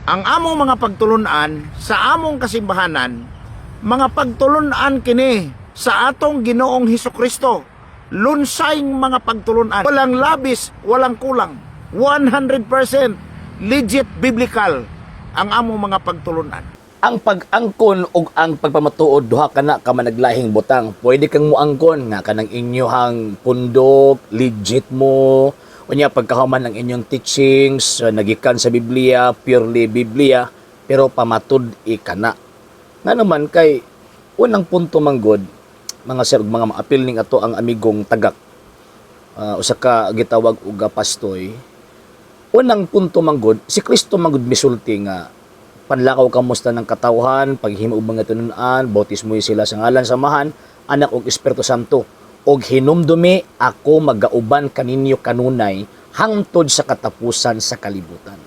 Ang among mga pagtulunan sa among kasimbahanan, mga pagtulunan kini sa atong Ginoong Hesus Kristo. Lunsayng mga pagtulunan. Walang labis, walang kulang. 100% legit biblical ang among mga pagtulunan. Ang pag-angkon ug ang pagpamatuod, duha kana ka managlahing butang. Pwede kang muangkon nga kanang inyohang pundok, legit mo. Unya pagkahuman ang inyong teachings, nagikan sa Biblia, purely Biblia, pero pamatud kana. Nga naman kay unang punto manggod, mga sir ug mga maapil ning ato ang amigong Tagak. Usa ka gitawag og pastoy. Unang punto manggod, si Kristo manggod misulti nga panlakaw kamo sa tanang katawhan, paghimo og mga tinunan, bautismo sila sa ngalan sa Amahan, Anak ug Espiritu Santo. Og hinumdumi, ako magauban kaninyo kanunay hangtod sa katapusan sa kalibutan.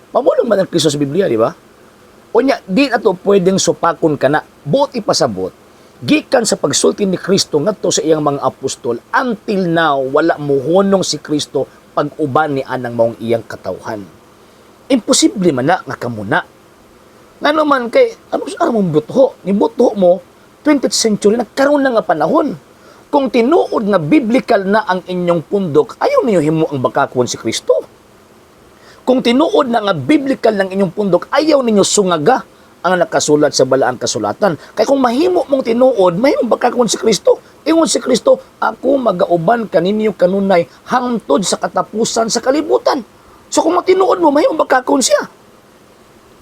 Pamulong man ang Kristo sa Biblia, di ba? Unya, di na to pwedeng supakon kana. Buot ipasabot, gikan sa pagsulti ni Kristo ngadto sa iyang mga apostol, until now, wala muhunong si Kristo pag-uban ni anang maong iyang katawhan. Imposible man na nga kamuna. Nga naman kay, ano sa mong buto? Ni buto mo, 20th century, nagkaroon na nga panahon. Kung tinuod nga biblical na ang inyong pundok, ayaw ninyo himo ang bakakon si Kristo. Kung tinuod na nga biblical ng inyong pundok, ayaw ninyo sungaga ang nakasulat sa balaang kasulatan. Kay kung mahimo mong tinuod, mahimo bakakon si Kristo. Ingon si Kristo, "Ako magauban kaninyo kanunay hangtod sa katapusan sa kalibutan." So kung matinuod mo, mahimo bakakon siya.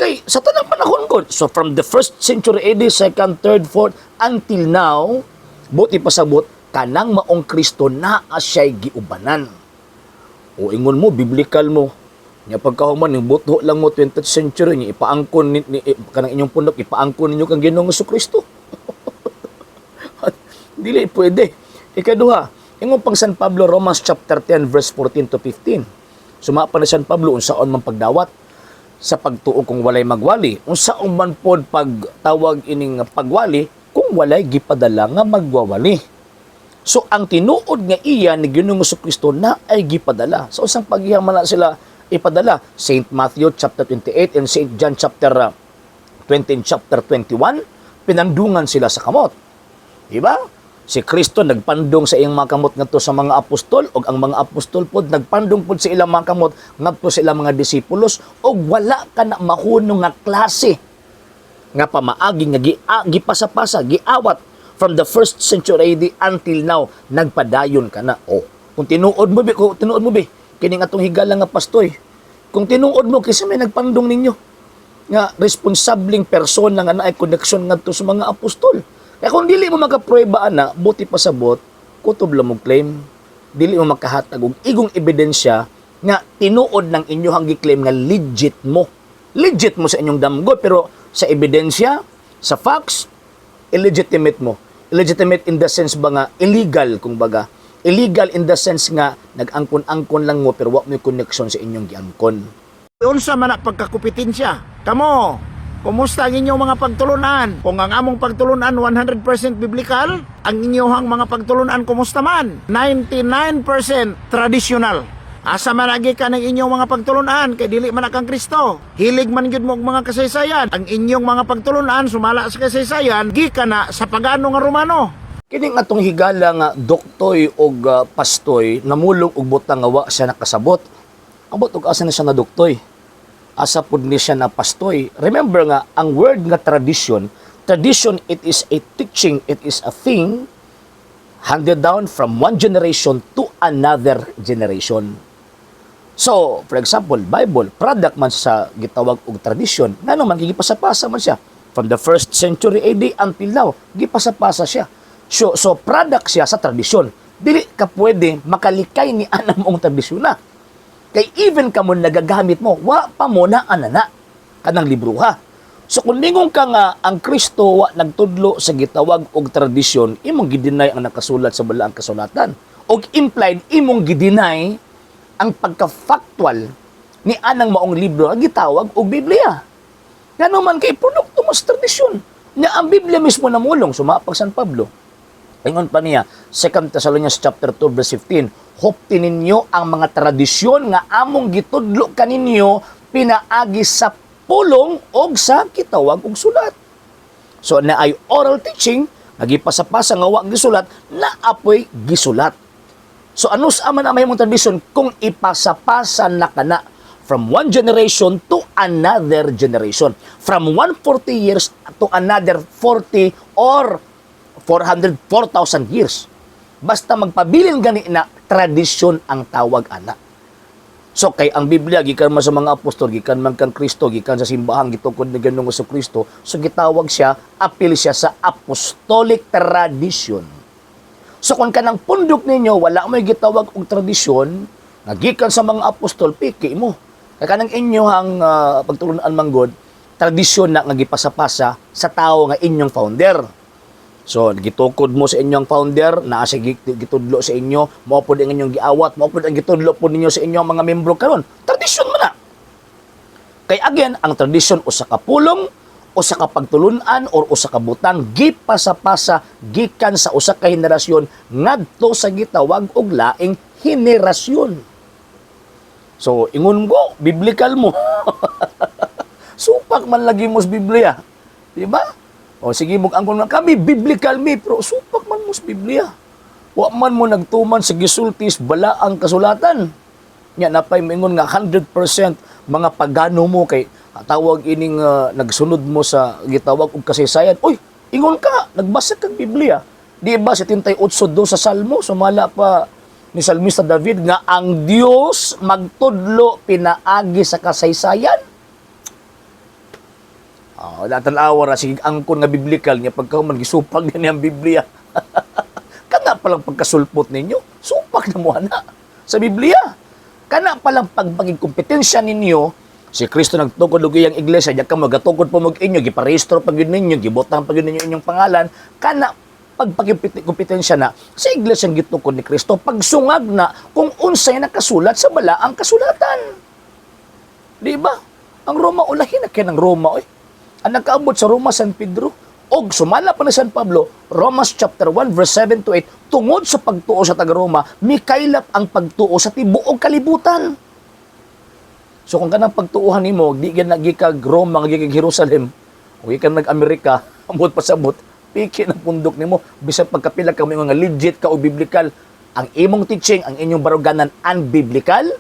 Kay sa tanang panahon ko, so from the first century AD, second, third, fourth, until now, buot ipasabot, kanang maong Kristo naa siya'y giubanan. O ingon mo, biblical mo. Nya pagkahuman, yung buto lang mo, 20th century, ni ipaangkon ni kanang inyong pundok, ipaangkon ninyo kang Ginoong Kristo. Dili pwede. Ikaduha, ingon pang San Pablo, Romans chapter 10 verse 14 to 15. Suma pa ni San Pablo unsaon man pagdawat sa pagtuo kung walay magwali, unsaon man pod pagtawag ining pagwali kung walay gipadala nga magwawali? So ang tinuod nga iya ni Ginoong Kristo na ay gipadala. Sa usang pagihang man na sila ipadala? Saint Matthew chapter 28 and Saint John chapter 20 and chapter 21, pinandungan sila sa kamot. Diba? Si Kristo nagpandong sa iyang mga kamot ngadto sa mga apostol ug ang mga apostol pod nagpandong pod sa ilang mga kamot ngadto sa ilang mga disipulos ug wala ka na mahunong nga klase nga pamaagi nga gipasapasa, giawat from the first century AD until now, nagpadayon ka na. Oh, kung tinuod mo bi, kung tinuod mo bi, kining atong higala nga pastoy. Kung tinuod mo, kisa may nagpandong ninyo nga responsableng persona nga naay koneksyon ngadto sa mga apostol? Kaya kung dili mo makapruweba ana, buot ipasabot, kutob lang mo claim. Dili mo makahatag og igong ebidensya nga tinuod ng inyong gi-claim nga legit mo. Legit mo sa inyong damgo, pero sa ebidensya, sa facts, illegitimate mo. Illegitimate in the sense ba nga illegal, kung baga. Illegal in the sense nga nag-angkon-angkon lang mo pero wa mo connection sa inyong giangkon. Unsa man na pagkakumpetensya? Kamo, kumusta ang inyong mga pagtulunan? Kung ang among pagtulunan 100% biblical, ang inyong mga pagtulunan kumusta man? 99% traditional. Asa man agi ka ng inyong mga pagtulunan kay dili man na kang Kristo? Hilig man gyud mo og mga kasaysayan. Ang inyong mga pagtulunan sumala sa kasaysayan gikan na sa pagano nga Romano. Kining atong higala nga doktoy og pastoy namulong og butang nga wa siya nakasabot. Ambot og asa na siya na doktoy? Asa pud ni siya na pastoy? Remember nga ang word nga tradition, tradition, it is a teaching, it is a thing handed down from one generation to another generation. So, for example, Bible, product man sa gitawag og tradition. Ngano man gipasapasa man siya. From the first century AD until now, gipasapasa siya. So product siya sa tradisyon. Dili ka pwede makalikay ni anang mong tradisyon na. Kay even kamo nagagamit mo, wa pa mo na anana kanang libroha. So kung ningon ka nga ang Kristo wa nagtudlo sa gitawag og tradisyon, imong gideny ang nakasulat sa balaang kasulatan. Og implied, imong gideny ang pagka-factual ni anang maong libro ang gitawag og Biblia. Ngano man kay produkto mo sa tradisyon. Nya ang Biblia mismo namulong sumapag San Pablo. Ingon pa niya, 2 Thessalonians chapter 2 verse 15, "Hupti ninyo ang mga tradisyon nga among gitudlo kaninyo pinaagi sa pulong og sa gitawag og sulat. So naay oral teaching nga gipasapasa nga wa gisulat, naapoy gisulat. So ano sa man ang mahimong tradisyon kung ipasapasa na kana from one generation to another generation? From 140 years to another 40 or 400, 4,000 years. Basta magpabilin gani na, tradisyon ang tawag ana. So kay ang Biblia gikan man sa mga apostol, gikan man kang Kristo, gikan sa simbahan gitukod ni Ginoong Kristo, so gitawag siya, apil siya sa apostolic tradition. So kung kanang pundok ninyo wala mo'y gitawag og tradisyon nga gikan sa mga apostol, piki mo. Kay kanang inyohang pagtulunan man gud, tradisyon na nga gipasapasa sa tao nga inyong founder. So, gitukod mo sa inyong founder, naa siya gitudlo sa inyo, mao pod ang inyong giawat, mao pod ang gitudlo pod ninyo sa inyong mga membro karon. Tradisyon man na. Kay again, ang tradisyon usa ka pulong, usa ka pagtulunan or usa ka butang gipasapasa gikan sa usa ka henerasyon ngadto sa gitawag og laing henerasyon. So, ingon ko, biblical mo. Supak man lagi mo sa Biblia. Di ba? O sige mo ang kami biblical mi, pero supak man mo sa Biblia. Wa man mo nagtuman sa gisulti sa balaang kasulatan. Nya napay moingon nga 100% mga pagano mo kay tawag ining nagsunod mo sa gitawag og kasaysayan. Uy, ingon ka, nagbasa kag Biblia. Di ba 78 do sa Salmo, sumala pa ni Salmista David nga ang Dios magtudlo pinaagi sa kasaysayan? Ah, oh, tan-awa ra sige angkon nga biblical niya pagka man gisupag niya ang Biblia. Kana palang pagkasulpot ninyo, supak na mo ana sa Biblia. Kana palang pagpaging kompetensya ninyo, si Kristo nagtukod og iyang iglesia, diya ka magatukod po mag inyo, giparehistro pa gyud ninyo, gibutang pa gyud ninyo inyong pangalan, kana pagpagkompetensya na sa iglesia ang gitukod ni Kristo, pagsungag na kung unsay nakasulat sa balaang kasulatan. Di ba? Ang Roma, ulahin na kay ng Roma, oy. Ang nakaabot sa Roma, San Pedro, og sumala pa ni San Pablo, Romans chapter 1 verse 7 to 8, tungod sa pagtuo sa taga Roma, mikaylap ang pagtuo sa tibuok kalibutan. So kung kanang pagtuohan nimo, di gyud nagikag Roma, nga gikag Jerusalem, o gikan nag-Amerika, amot pasabot, piki ng pundok nimo, bisan pagkapila ka mo nga legit ka o biblical, ang imong teaching, ang inyong baruganan unbiblical,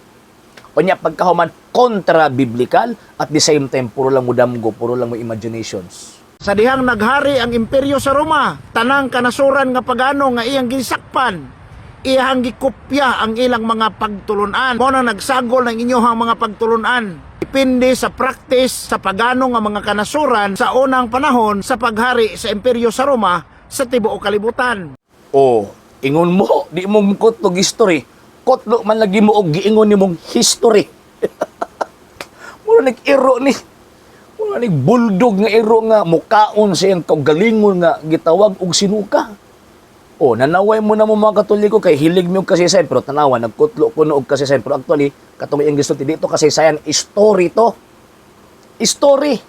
o nya pagkahuman kontra-biblical, at the same time, puro lang mo damgo, puro lang mo imaginations. Sa dihang naghari ang imperyo sa Roma, tanang kanasuran nga pagano nga iyang gisakpan, iyang gikopya ang ilang mga pagtulunan. Mao na nagsagol ng inyong mga pagtulunan. Depende sa practice sa pagano nga mga kanasuran sa unang panahon sa paghari sa imperyo sa Roma sa tibuok kalibutan. O, ingon mo, di mo kutlog history. Kutlo man lagi mo og giingon nimong history. Mura nag-iro ni. Mura nig bulldog nga iro nga mukaon sa iyang kaugalingon nga gitawag og sinuka. O, nanaway mo na mo mga Katoliko kay hilig mo og kasaysayan, pero tanawa, nagkutlo ko no og kasaysayan, pero actually katong iyang gisulti dito kasaysayan, story to. Story.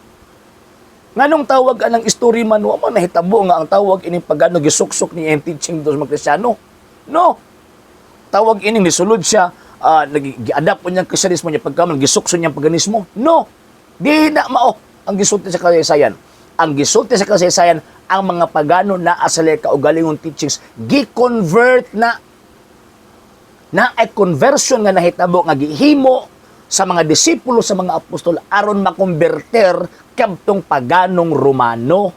Nganong tawag anang story man, wa man nahitabo nga ang tawag ining pagano gisuksok ni iyang teaching dos mga Kristiyano. No. Tawag ining nisulod siya, gi-adapt po niyang Kristiyanismo niya pagkaman gisukso niyang paganismo. No. Di na mao ang gisulti sa kasaysayan. Ang gisulti sa kasaysayan, ang mga pagano na asale kaugalingong teachings gi-convert na na ay conversion nga nahitabo nga gihimo sa mga disipulo sa mga apostol aron makonverter kadtong paganong Romano.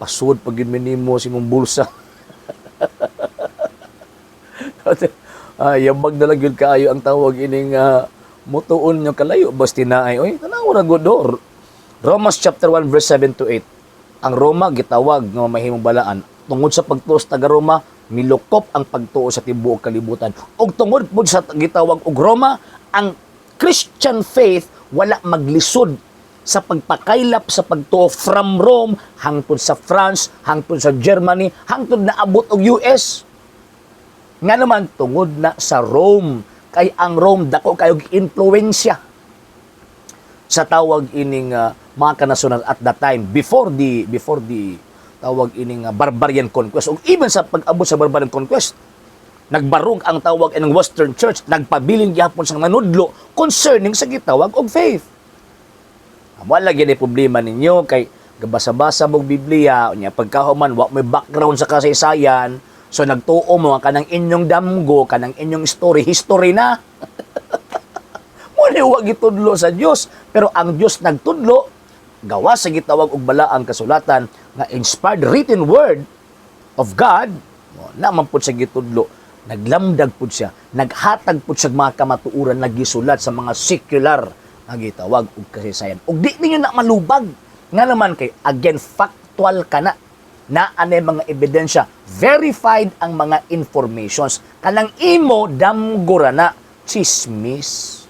Pasud pag yun nimo sa imong bulsa. Ay, yabag na lang yun kaayo ang tawag ining mutuon nyo kalayo basta naay. Oy, tanaw ra gud do. Romans chapter 1 verse 7 to 8. Ang Roma gitawag nga mahimong balaan tungod sa pagtuo sa taga Roma, milukop ang pagtuo sa tibuok kalibutan. Og tungod pud sa gitawag og Roma, ang Christian faith wala maglisod sa pagpakaylap sa pagtuo from Rome hangtod sa France, hangtod sa Germany, hangtod naabot og US. Nga naman tungod na sa Rome, kay ang Rome dako kayo impluwensya sa tawag ining mga kanasuran at that time before the tawag ining barbarian conquest ug even sa pag-abot sa barbarian conquest. Nagbarog ang tawag ng Western Church, nagpabilin gihapon sa manudlo concerning sa gitawag og faith. Wala gyud problema ninyo kay gabasa-basa mong Biblia, unya pagkahuman wa may background sa kasaysayan, so nagtuo mo ang kanang inyong damgo, kanang inyong story, history na. Mo ni wa gitudlo sa Dios, pero ang Dios nagtudlo gawa sa gitawag og balaang kasulatan nga inspired written word of God. Mo naman pud sa gitudlo, naglamdag pud siya, naghatag pud siya og mga kamatuoran, nagisulat sa mga secular nga gitawag og kasaysayan. Ug di ninyo na malubag nga naman kay, again, factual kana na anay mga ebidensya, verified ang mga informations. Kanang imo damgo ra na, chismis.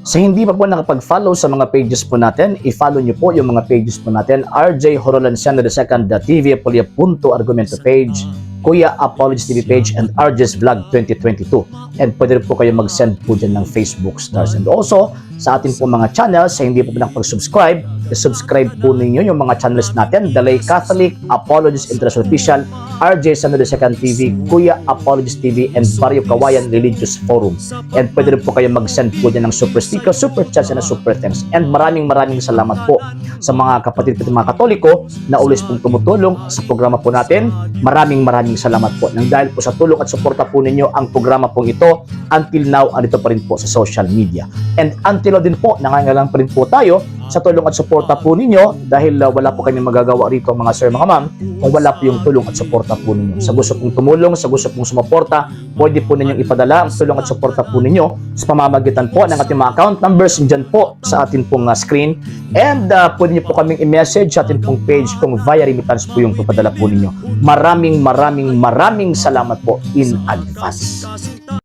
Sa hindi pa po nakapag-follow sa mga pages po natin, i-follow niyo po yung mga pages po natin. RJ Horolanciano II, the TV Apolia Punto Argumento page, Kuya Apologies TV page, and RJ's Vlog 2022. And pwede rin po kayo mag-send po dyan ng Facebook stars. And also, sa atin po mga channels, sa hindi po nakapag-subscribe, i-subscribe po ninyo yung mga channels natin. Dalay Catholic, Apologies International Official, RJ Sano II TV, Kuya Apologies TV, and Barrio Kawayan Religious Forum. And pwede rin po kayo mag-send po dyan ng super sticker, super chats, and super thanks. And maraming maraming salamat po sa mga kapatid po mga Katoliko na always pong tumutulong sa programa po natin. Maraming maraming salamat po. Nang dahil po sa tulong at suporta po ninyo, ang programa pong ito until now andito pa rin po sa social media. And until now din po, nangangailangan pa rin po tayo sa tulong at suporta po ninyo dahil wala po kami magagawa rito, mga sir, mga ma'am, kung wala po yung tulong at suporta po ninyo. Sa gusto pong tumulong, sa gusto pong sumuporta, pwede po ninyong ipadala ang tulong at suporta po ninyo sa pamamagitan po ng ating mga account numbers dyan po sa atin pong screen. And pwede niyo po kaming i-message sa atin pong page kung via remittance po yung papadala po ninyo. Maraming maraming maraming salamat po in advance.